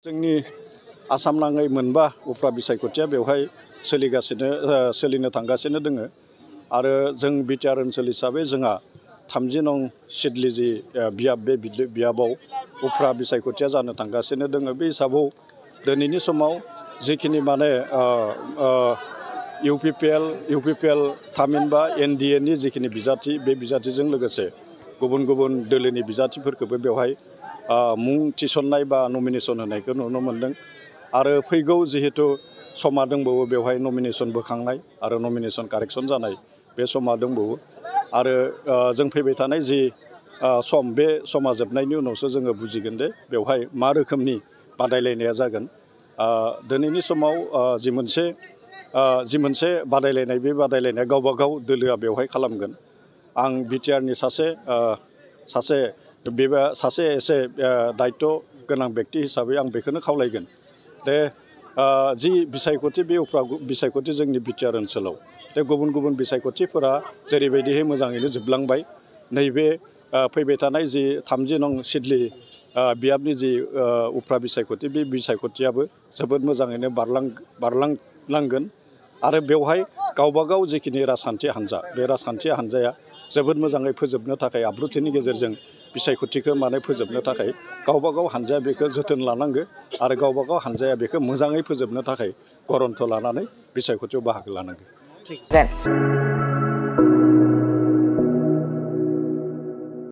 जोंनि आसाम नाङै मोनबा उफ्रा बिसायख'थिया बेवहाय सोलिनो थांगासिनो दोङो आरो जों बिटिआर ओनसोल हिसाबै जोंहा 30 नं सिडली जि बियाब बे बियाबाव उफ्रा बिसायख'थिया जानो थांगासिनो दोङो। बे हिसाबाव दिनैनि समाव जिखिनि माने इउपिपिएल थामहिनबा एनडिएनि जिखिनि बिजाथि बे बिजाथिजों लोगोसे गुबुन गुबुन दोलोनि बिजाथिफोरखौबो बेवहाय मुं थिसननाय बा नमिनेसन होनायखौ नुनो मोन्दों आरो फैगौ जिहेतु समा दंबावो बेवहाय नमिनेसन बोखांनाय आरो नमिनेसन कारेक्सन जानाय बे समा दंबावो आरो जों फैबाय थानाय जि सम बे समा जोबनायनि उनावसो जोङो बुजिगोन दे बेवहाय मा रोखोमनि बादायलायनाया जागोन। दिनैनि समाव जि मोनसे बादायलायनाय बे बादायलायनाया गावबा गाव दोलोआ बेवहाय खालामगोन। आं बिटिआरनि सासे एसे दायित्व गोनां बेक्ति हिसाबै आं बेखौनो खावलायगोन दे जि बिसायख'थि बे उफ्रा बिसायख'थि जोंनि बिटिआर ओनसोलाव बे गुबुन गुबुन बिसायख'थिफोरा जेरैबायदिहै मोजाङैनो जोबलांबाय नैबे फैबाय थानाय जि 30 नं सिडली बियाबनि जि उफ्रा बिसायख'थि बे बिसायख'थियाबो जोबोद मोजाङैनो बारलांनांगोन आरो बेवहाय गावबा गाव जिखिनि राजखान्थि हान्जा बे राजखान्थि हान्जाया जोबोद मोजाङै फोजोबनो थाखाय आब्रुथिनि गेजेरजों बिसायख'थिखौ फोजोबनो थाखाय गावबा गाव हान्जाया बेखौ जोथोन लानांगौ आरो गावबा गाव हान्जाया बेखौ मोजाङै फोजोबनो थाखाय गरन्थ लानानै बिसायख'थियाव बाहागो लानांगौ।